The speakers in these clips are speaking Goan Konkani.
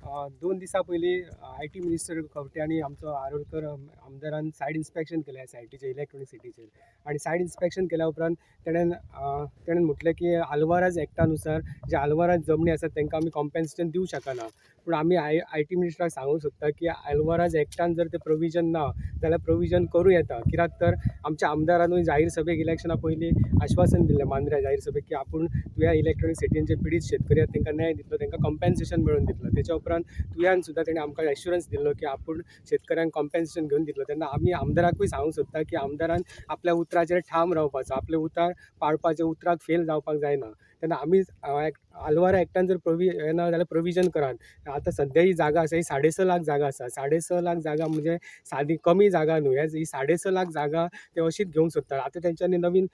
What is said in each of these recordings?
2 दिसां पयलीं IT minister Khaunte आनी आमचो आरोलकर आमदारान सायट इन्स्पेक्शन केलें एसआयटीचेर, इलेक्ट्रॉनीक सिटीचेर. आनी सायट इन्स्पेक्शन केल्या उपरांत तेणें म्हटलें की आल्वाराज एक्टा नुसार जे आल्वाराज जमनी आसात तांकां आमी कॉम्पेन्सेशन दिवंक शकना. पूण आमी IT मिनिस्टराक सांगूंक सोदता की आल्वाराज एक्टान जर तें प्रोविजन ना जाल्यार प्रोविजन करूं येता. कित्याक तर आमच्या आमदारानूय जाहीर सभेक इलेक्शना पयलीं आश्वासन दिल्लें मांद्र्या जाहीर सभेक की आपूण तुया इलेक्ट्रॉनीक सिटीन जे पिडीत शेतकरी आसात तांकां न्याय दितलो, तांकां कॉम्पेन्सेशन मेळोवन दितलो. तेच्या उपरांत तुयान सुद्दां तेणें आमकां एश्युरन्स दिल्लो की आपूण शेतकऱ्यांक कॉम्पेन्सेशन घेवन दितलो. तेन्ना आमी आमदाराकूय सांगूंक सोदता की आमदारान आपल्या उतराचेर ठाम रावपाचो, आपलें उतर पाळपाचें, उतराक फेल जावपाक जायना. तेन्ना आमी आल्वारा एक्टान जर हें ना जाल्यार प्रोविजन करात. आतां सद्या ही जागा आसा ही 6.5 लाख जागा आसा. 6.5 लाख जागा म्हणजे सादी कमी जागा न्हू. ही 6.5 लाख जागा ते अशीच घेवंक सोदतात. आतां तेंच्यांनी नवीन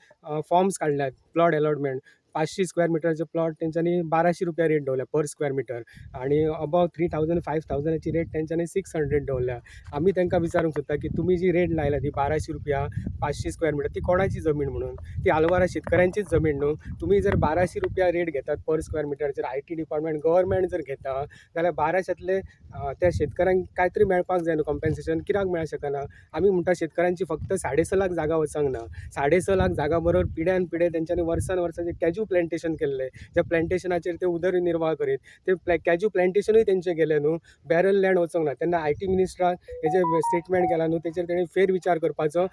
फॉर्म्स काडल्यात प्लॉट एलॉटमेंट. 500 स्क्वेअर मिटरचे प्लॉट तेंच्यांनी 1200 रुपया रेट दवरल्या पर स्क्वेअर मिटर आनी अबव 3000, 5000ची रेट तेंच्यांनी 600 दवरल्या. आमी तांकां विचारूंक सोदता की तुमी जी रेट लायल्या ती 1200 रुपया 500 स्क्वेअर मिटर, ती कोणाची जमीन म्हणून? ती आल्वारा शेतकऱ्यांचीच जमीन न्हू? तुमी जर 1200 रुपया रेट घेतात पर स्क्वेअर मिटरचेर, IT department, government जर घेता जाल्यार 1200तले त्या शेतकऱ्यांक कांय तरी मेळपाक जाय न्हू कॉम्पेन्सेशन? कित्याक मेळपाक शकना? आमी म्हणटा शेतकऱ्यांची फक्त 6.5 लाख जागा वचंक ना. 6.5 लाख जागा बरोबर पिड्यान पिडे तेंच्यांनी वर्सान वर्सां जे कॅज्यू प्लॅन्टेशन केल्लें, ज्या प्लॅन्टेशनाचेर ते उदरनिर्वाह करीत, ते कॅज्यू प्लॅन्टेशनूय तेंचें गेलें न्हू? बॅरन लँड वचोंक ना. तेन्ना IT मिनिस्टरान हे जे स्टेटमेंट केलां न्हू, तेचेर तेणी फेरविचार करपाचो,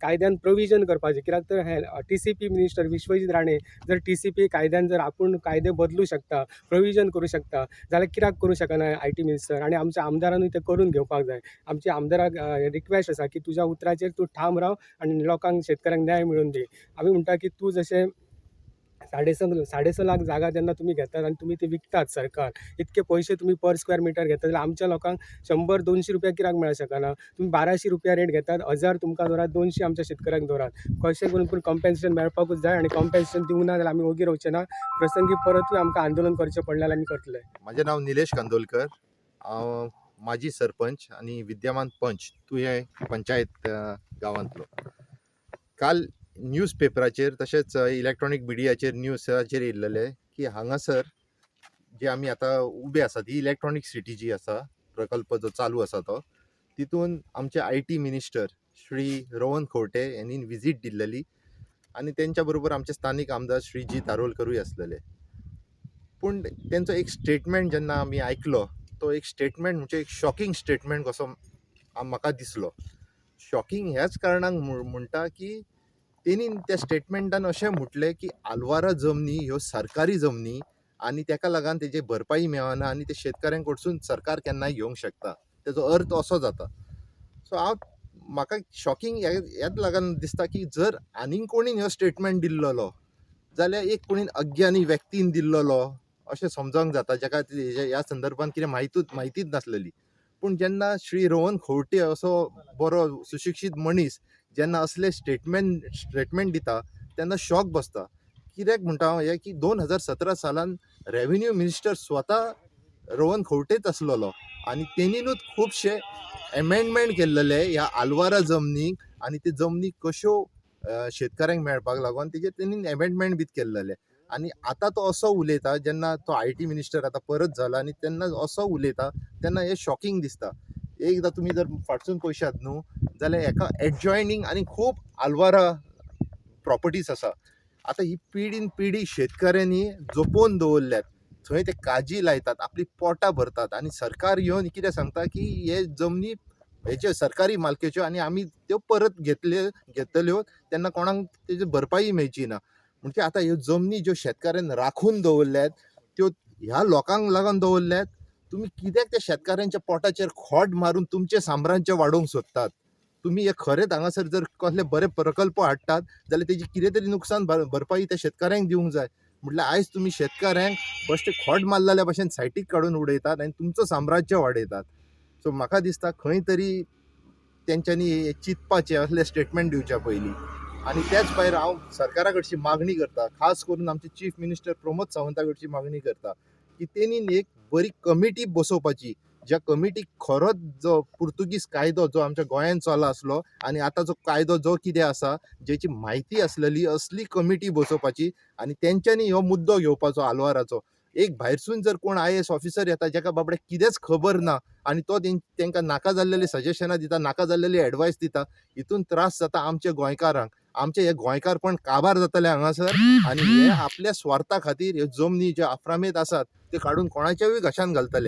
कायद्यान प्रोविजन करपाचें. कित्याक तर हे टीसीपी मिनिस्टर विश्वजीत राणे जर टीसीपी कायद्यान जर आपूण कायदे बदलूं शकता, प्रोविजन करूं शकता, जाल्यार कित्याक करूं शकना IT minister? आनी आमच्या आमदारानूय तें करून घेवपाक जाय. आमच्या आमदाराक रिक्वेस्ट आसा की तुज्या उतराचेर तूं ठाम राव आनी लोकांक, शेतकऱ्यांक न्याय मेळोवन दी. आमी म्हणटा की तूं जशें 6.5 लाख जागा जेन्ना तुमी घेतात आनी तुमी ती विकतात सरकार, इतके पयशे तुमी पर स्क्वेअर मिटर घेतात, जाल्यार आमच्या लोकांक 100-200 रुपया कित्याक मेळूंक शकना? तुमी 1200 रुपया रेट घेतात, 1000 तुमकां दवरात, 200 आमच्या शेतकऱ्यांक दवरात. कशें करून पूण कॉम्पेन्सेशन मेळपाकूच जाय आनी कॉम्पेन्सेशन दिवंक ना जाल्यार आमी ओगी रावचे ना. प्रसंगी परतूय आमकां आंदोलन करचें पडलें जाल्यार आमी करतले. म्हजें नांव निलेश कांदोलकर. हांव माजी सरपंच आनी विद्यमान पंच तुयें पंचायत गांवांतलो. काल न्यूज पेपराचेर तशेंच इलेक्ट्रॉनीक मिडियाचेर न्यूजाचेर येयल्लेलें की हांगासर जे आमी आतां उबे आसात ही इलेक्ट्रॉनीक सिटी जी आसा, प्रकल्प जो चालू आसा तो, तितून आमचे IT minister Shri Rohan Khaunte यांनी विजीट दिल्लेली आनी तेंच्या बरोबर आमचे स्थानीक आमदार श्री जीत आरोलकरूय आसलेले. पूण तेंचो एक स्टेटमेंट जेन्ना आमी आयकलो, तो एक स्टेटमेंट म्हणजे एक शॉकिंग स्टेटमेंट कसो म्हाका दिसलो. शॉकिंग ह्याच कारणाक म्हणटा की तेणी त्या स्टेटमेंटान अशें म्हटलें की आल्वारा जमनी ह्यो सरकारी जमनी आनी तेका लागून तेजी भरपाई मेळना आनी ते शेतकऱ्यां कडसून सरकार केन्नाय घेवंक शकता. तेजो अर्थ असो जाता. सो हांव म्हाका शॉकिंग ह्याच लागून दिसता की जर आनीक कोणीन ह्यो स्टेटमेंट दिल्लोलो जाल्यार एक कोणीन अज्ञानी व्यक्तीन दिल्लोलो अशें समजोंक जाता, जाका ह्या संदर्भात कितें म्हायतीच नासलेली. पूण जेन्ना श्री रोहन खंवटे असो बरो सुशिक्षीत मनीस जेन्ना असले स्टेटमेंट दिता तेन्ना शॉक बसता. कित्याक म्हणटा हांव हें की 2017 सालान रेवेन्यू मिनिस्टर स्वता रोहन खंवटेच आसलेलो आनी तेणीनूच खुबशे एमेंडमेंट केल्लेले ह्या आल्वारा जमनीक आनी ते जमनी कश्यो शेतकऱ्यांक मेळपाक लागून तेजेर तेणी एमेंडमेंट बी केल्लेले. आनी आतां तो असो उलयता, जेन्ना तो IT minister आतां परत जाला आनी तेन्ना असो उलयता तेन्ना हें शॉकिंग दिसता. एकदां तुमी जर फाटसून पळयशात न्हू जाल्यार हेका एडजॉयनींग आनी खूब आल्वारा प्रॉपर्टीज आसा. आतां ही पिढीन पिढी शेतकऱ्यांनी जपोवन दवरल्यात, थंय ते काजी लायतात, आपली पोटां भरतात आनी सरकार येवन कितें सांगता की हे जमनी हेच्यो सरकारी मालकेच्यो आनी आमी त्यो परत घेतल्यो तेन्ना कोणाक तेजी भरपाई मेळची ना. म्हणजे आतां ह्यो जमनी ज्यो शेतकऱ्यान राखून दवरल्यात त्यो ह्या लोकांक लागून दवरल्यात. तुमी कित्याक त्या शेतकऱ्यांच्या पोटाचेर खोट मारून तुमचें साम्राज्य वाडोवंक सोदतात? तुमी हे खरेंच हांगासर जर कसले बरे प्रकल्प हाडटात जाल्यार तेजी कितें तरी नुकसान भरपाई त्या शेतकऱ्यांक दिवंक जाय. म्हटल्यार आयज तुमी शेतकऱ्यांक बेश्टे खोट मारलेल्या भशेन सायटीक काडून उडयतात आनी तुमचो साम्राज्य वाडयतात. सो म्हाका दिसता खंय तरी तेंच्यांनी हें चिंतपाचें असलें स्टेटमेंट दिवच्या पयलीं. आनी त्याच भायर हांव सरकारा कडची मागणी करता, खास करून आमचे चीफ मिनिस्टर प्रमोद सावंता कडची मागणी करता की तेणी एक बरी कमिटी बसोवपाची, ज्या कमिटीक खरोच जो पुर्तुगीज कायदो जो आमच्या गोंयांत चल आसलो आनी आतां जो कायदो जो कितें आसा जेची म्हायती आसलेली असली कमिटी बसोवपाची आनी तेंच्यांनी हो मुद्दो घेवपाचो आल्वाराचो. एक भायरसून जर कोण IAS officer येता जेका बाबड्याक कितेंच खबर ना आनी तो तेंकां नाका जाल्लेली सजेशनां दिता, नाका जाल्लेली एडवायस दिता, हितून त्रास जाता आमच्या गोंयकारांक. आमचे हे गोंयकारपण काबार जातले हांगासर आनी हे आपल्या स्वार्था खातीर ह्यो जमनी ज्यो आफ्रामेत आसात त्यो काडून कोणाच्याय घशान घालतले.